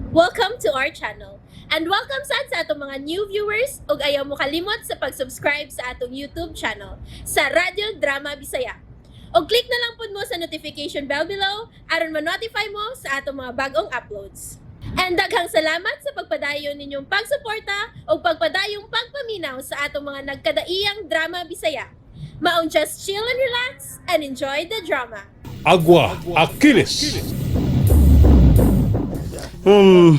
Welcome to our channel. And welcome sad sa atong mga new viewers ug ayaw mo kalimot sa pag-subscribe sa atong YouTube channel sa Radyo Drama Bisaya. Og click na lang pud mo sa notification bell below aron ma-notify mo sa atong mga bagong uploads. And daghang salamat sa pagpadayon ninyong pagsuporta ug pagpadayong pagpaminaw sa atong mga nagkadaiyang drama Bisaya. Maong just chill and relax and enjoy the drama. Agua Achilles.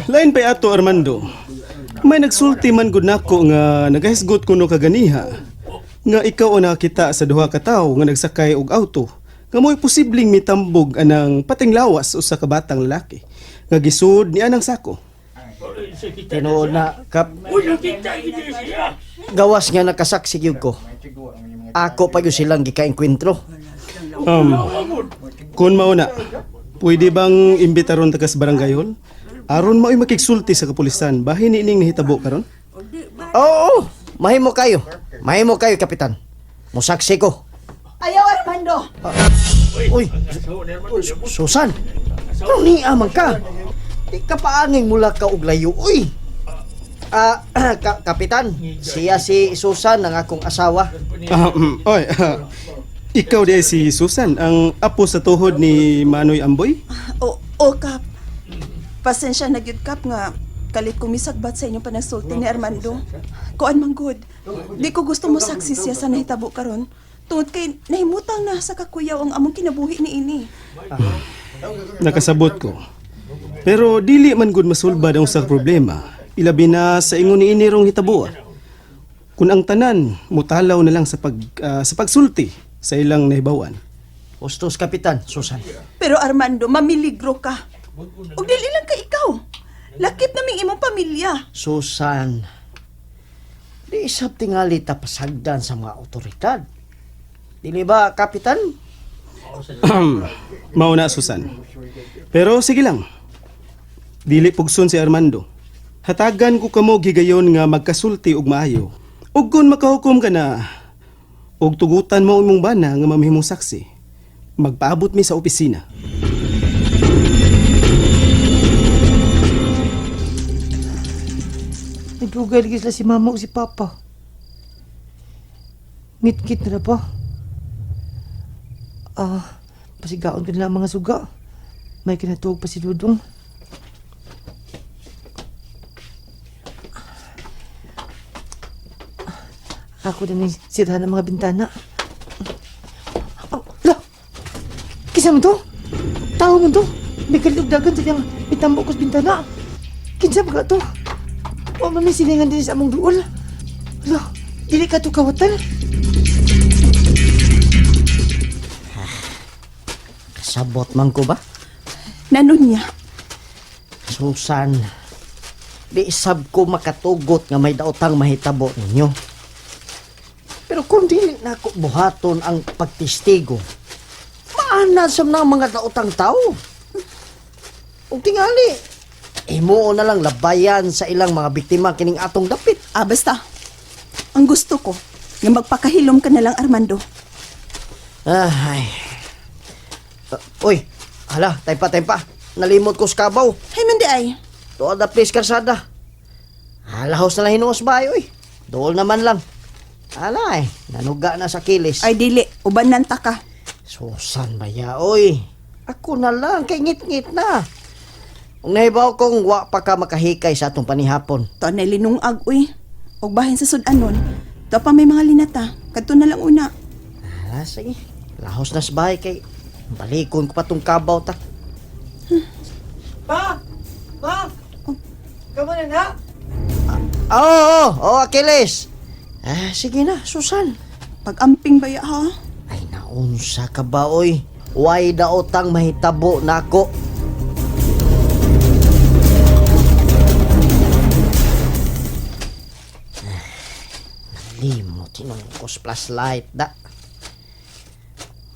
Lain pa ato, Armando. May nagsulti man gud nako nga nagahisgot kuno kaganiha nga ikaw ang nakakita sa duha ka tawo nga nagsakay og auto nga mo'y posibleng mitambog anang patinglawas usa ka batang lalaki nga gisud ni anang sako. Tinuod na, Kap. Gawas nga nakasaksi gyud ko. Ako pa gyud silang gikaengkwentro. Kun mao na, pwede bang imbitaron ta ka sa barangay hall? Aron mao'y makigsulti sa kapulisan bahin niining nahitabo karon? Oo, mahimo kayo. Mahimo kayo, Kapitan. Musaksi ko. Ayaw, Armando! Uy, Susan. Ano ni amang ka? Di ka paangin mula ka og layo, uy. Ah, Kapitan, siya si Susan ang akong asawa. Oy, ikaw di ay si Susan, ang apo sa tuhod ni Manoy Amboy? O, o, Kap. Pasensya na gyud, Kap, nga kalit ko misagbat sa inyong panagsulti ni Armando. Kuan man gud. Di ko gusto mo saksi siya sa nahitabo karon. Tungod kay nahimutang na sa kakuyaw ang among kinabuhi ni ini. Nakasabot ko. Pero dili man gud masulbad ang usa ka problema, ilabi na sa ingon ni inirong hitabuan. Kun ang tanan mutalaw na lang sa pagsulti sa ilang nahibawan. Ustos, Kapitan, Susan. Pero Armando, mamiligro ka. Ug dili lang ka ikaw. Lakip naming imong pamilya. Susan, di isab tingali ta pasagdan sa mga otoridad. Dili ba, Kapitan? Mao na, Susan. Pero sige lang. Dili pugson si Armando. Hatagan ko kamo gigayon nga magkasulti og maayo. Ug kun makahukom ka na og tugutan mo imong bana nga mamahimong saksi, magpaabot mi sa opisina. Nagdugay lagi sila si mama o si papa. Ngit-ngit na ba? Ah, pasigaon ko nila ang mga suga. May kinatuog pa si Dudong. Ako na ning sirahan ng mga bintana. Oh, la! Kisa mo to? Tao mo to? May kalugdagan sa iyang bitambok ko sa bintana. Kinsa ba ka to? Wa man may silingan din sa among duol. Ala, dili ka to kawatan. Kasabot man ko ba? Nanon niya. Susan, di isab ko makatugot nga may daotang mahitabo ninyo. Pero kung dili na ako buhaton ang pagtestigo, maana sa mga mga daotang tao. Ug tingali, himuon na lang labayan sa ilang mga biktima kining atong dapit. Ah, basta. Ang gusto ko, nga magpakahilom ka na lang, Armando. Ay. Uy, hala, taypa, taypa. Nalimot ko sa kabaw. Hay man di ay. Tuod na please, karsada. Halahos na lang hinuos ba, uy. Dool naman lang. Ala eh, nanuga na sa kilis. Ay dili, uban nanta ka. Susan ba ya, oy. Ako na lang, kay ngit-ngit na. Kung nahibaw kong wa pa ka makahikay sa atong panihapon. To na linungag uy. Og bahin sa sudanon. To pa may mga linata. Kadto na lang una. Ala, sige. Lahos na sa bahay kay balikon ko pa tong kabaw ta. Pa! Ma! Kamu na na? Oo, oh, oh, Achilles. Ah, sige na, Susan. Pag-amping baya ha. Ay, naunsa ka ba, oy? Why daotang mahitabo nako? Nalimot tinong ko sa flashlight da.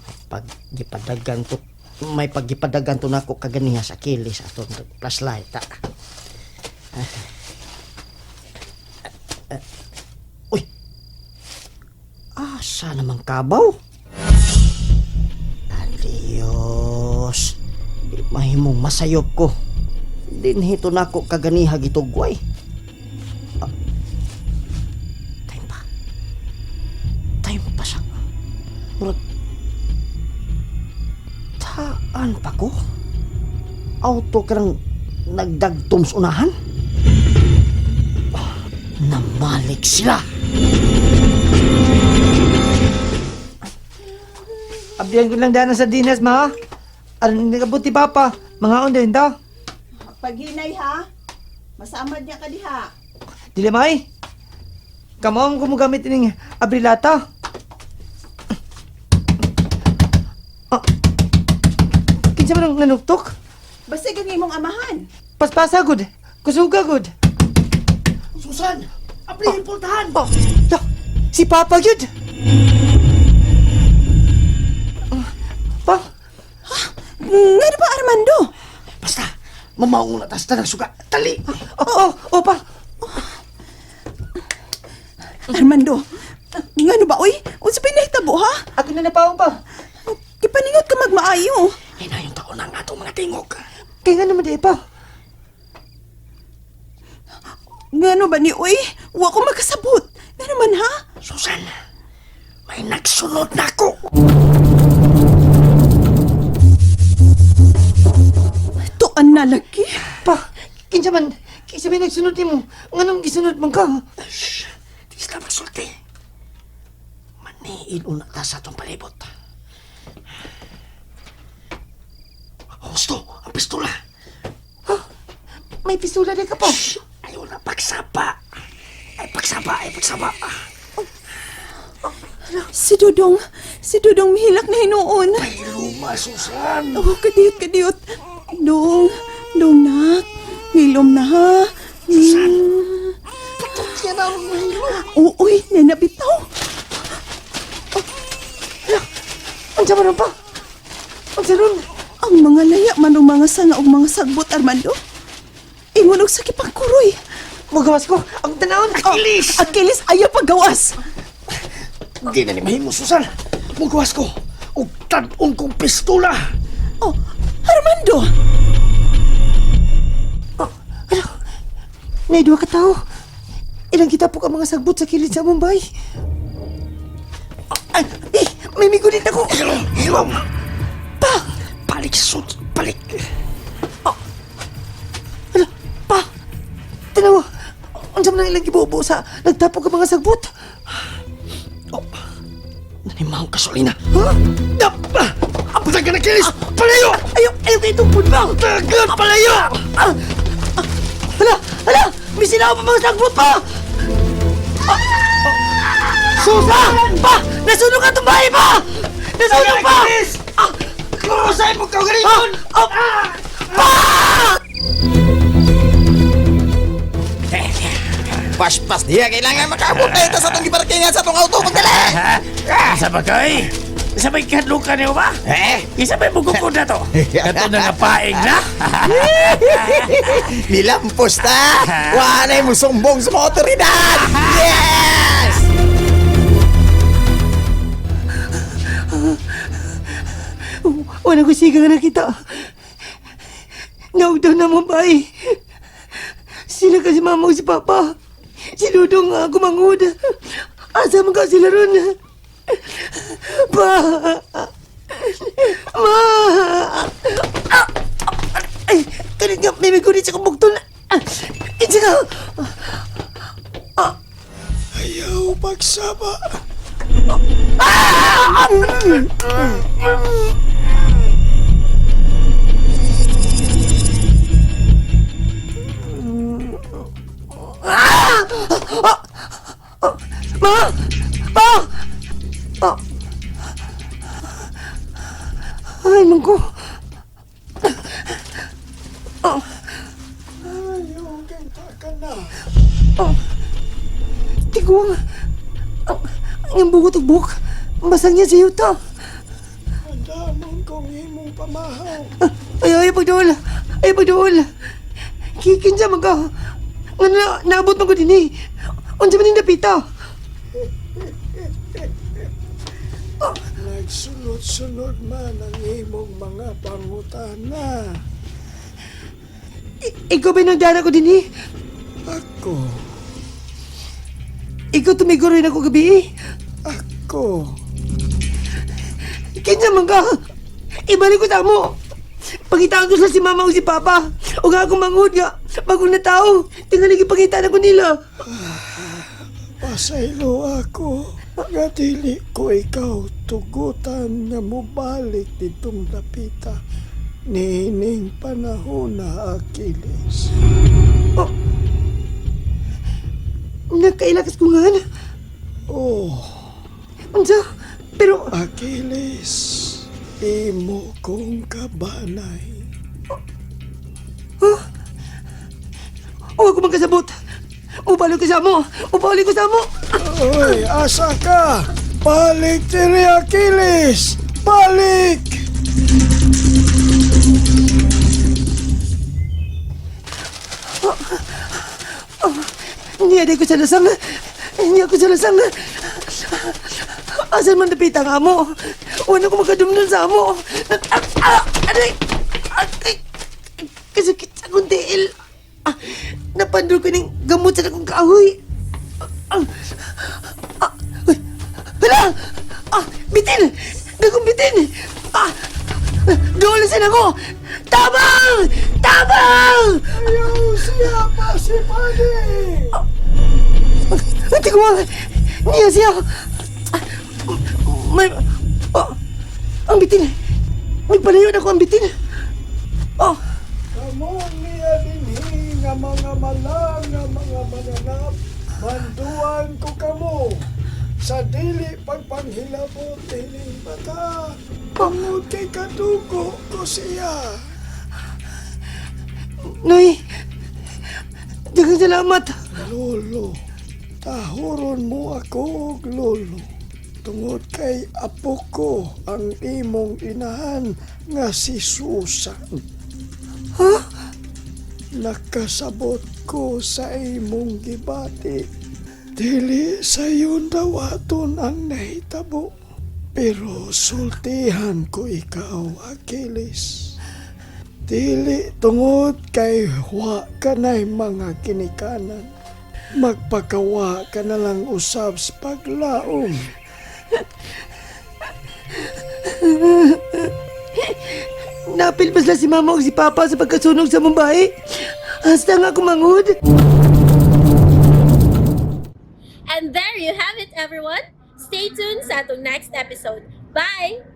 May paggipadagan to may paggipadagan to nako kaganiha sa kilis aton flashlight da. Uy. Asa naman kabaw? Adios. Di mahimong masayop ko. Dinhito nako kaganiha gitugway. Ah. Time pa. Time pa siya. Murag taan pa ko. Auto karang nagdagtom sa unahan. Ah, namalik sila. Ablihan ko lang dana sa dinas, ma. Aron nagabot ni Papa. Mga on din ta. Paghinay ha. Masamad niya ka diha. Dili may. Kamo ang gumugamit ning abrilata. Ah. Kinsa man ang nanuktok? Basig ang imong amahan. Paspasa gud. Kusuga gud. Susan, ablihin pultahan. Oh, ya, si Papa gyud. Ah, pa, Ngano ba Armando? Basta, mamauna tas tanang suga. Dali. oh, oh, oh, pa. Armando, ngano ba oy? Unsa pa nahitabo ha? Ako na napaong pa. Gipaningot ka magmaayo. Hinayong taon ang atong mga tingog. Kaya nga naman di pa. Ngano ba ni oy? Wa ko makasabot. Ngano man ha? Susan, may nagsunod na ako. Tuan na lagi. Pa, kinsa man, kinsa may nagsunod nimo? Nganong gisunod man ka? Shh, di sila magsulti. Maniil una ta sa atong palibot. Husto, ang pistola. May pistola di ka pa. Shh, ayaw na pagsaba. Ay, pagsaba, ay, pagsaba. Si Dudong, si Dudong mihilak na hinuon. Ay, luma, Susan. Oh, kadiyot, kadiyot. Dong, dong nak. Ngilom na ha. Susan. Patok yan ang mahilo. Uy, nanabitaw. Unsa man pa? Unsa ron? Ang mga laya man og mga sanga og mga sagbot, Armando. Ingon og sakit pangkuroy. Magawas ko ang tanawon. Achilles! Oh, Achilles, ayaw paggawas. Di na ni mahimo, Susan. Mugawas ko. Og tad-on kong pistola. Oh, Armando! Nay duha ka tawo. Ilang kita po ka mga sagbot sa kilid sa Mumbai. Ay, eh, may migulit ako. Hilom, hilom. Pa! Balik, Susan. Balik. Ala, pa! Tanawa, unsa man ang ilang gibubo sa nagtapok ka mga sagbot? Oh, nanimahong kasolina. Ha? Dap! Apunta ka na, Kilis! Palayo! Ayaw, ayaw kay itong pudbang! Tagal, palayo! Ah! Ah! Hala! Hala! May sinaw pa mga sagbot pa! Ah! Ah! Susa! Pa! Nasunog ang bahay pa! Nasunog pa! Ah! Kurusay mo kaugalingon! Ah! Ah! Pa! Paspas diya, kailangan makaabot na ito sa itong giparkingan sa itong auto. Pagdali! Sa bagay? Sa may kadlukan niyo ba? Eh? Isa may bugukod na to. Kato na nga paing na. Nilampos ta! Wala mo sumbong sa mga otoridad! Yes! Wala ko siga nga nakita. Naugdaw na mo bay. Sila kasi mama o si papa. Si Dudong nga gumangod. Asa man ka sila ron? Pa! Ma! Ah! Ay, kanit nga, may migulit sa kumbugtol. Ah, Kinsa ka? Ayaw, pagsaba. Ma! Pa! Ah! Ay, mangko. Ayaw, kanta ka na. Oh. Tiguang. Ang bugot og buhok. Basang niya sa yuta. Andamon kong imong pamahaw. Ay, ay, pagduol. Ay, pagduol. Kikinsa man ka. Nga na, naabot man ko din eh. Unsa man yung napita? Nagsunod-sunod man ang imong mga pangutana. Ikaw ba nagdara ko din eh? Ako, Ikaw tumiguro rin ako gabi eh. ako. Kinsa man ka? Ibalik ko sa amo. Pangitaan ko sila si mama o si papa. O nga ako manghud nga. Bagong na tao. Tingali gipangitaan ako nila. Pasaylo ako. Nga dili ko ikaw tugutan nga mobalik ditong dapita. Niining panahon na, Achilles. Oh. Nakailakas ko nga. Oh, Unsa? Pero Achilles, imo kong kabanay. Huh? O ako man kasabot. Mubalik ko sa amo. Mubalik ko sa amo. Oy, asa ka? Balik diri, Achilles! Balik! Niya ko sa lasang. Niya ko sa lasang. Asan man dapita ang amo? Wala ko makadumdum sa amo. Ah, aray! Aray! Kasakit sa akong tiil. Ah, napandol ko ng gamot sa akong kahoy. Ah, ah, uy, hala! Ah, bitin! Dagong bitin! Ah, doon ako! Tabang! Tabang! Ayaw siya pa si Pani! Hindi ko ma... Niya siya! May... Oh, ang bitin! May palayo na ako ang bitin! Oh, Kamo niya dinhi nga mga malang nga mga mananap, manduan ko kamo. Sa dili pagpanghilabot hiling bata, tungod kay kadugo ko siya. Noy! Daghang salamat! Lolo, tahuron mo ako og lolo. Tungod kay apo ko ang imong inahan nga si Susan. Ha? Nakasabot ko sa imong gibati. Dili sayon dawaton ang nahitabo. Pero sultihan ko ikaw, Achilles. Dili tungod kay wa kanay mga kinikanan. Magpakawa ka na lang usab sa paglaom. Napil pa sila si Mama o si Papa sa pagkasunog sa Mumbai. Hasta nga ako manghud. And there you have it, everyone. Stay tuned sa atong next episode. Bye!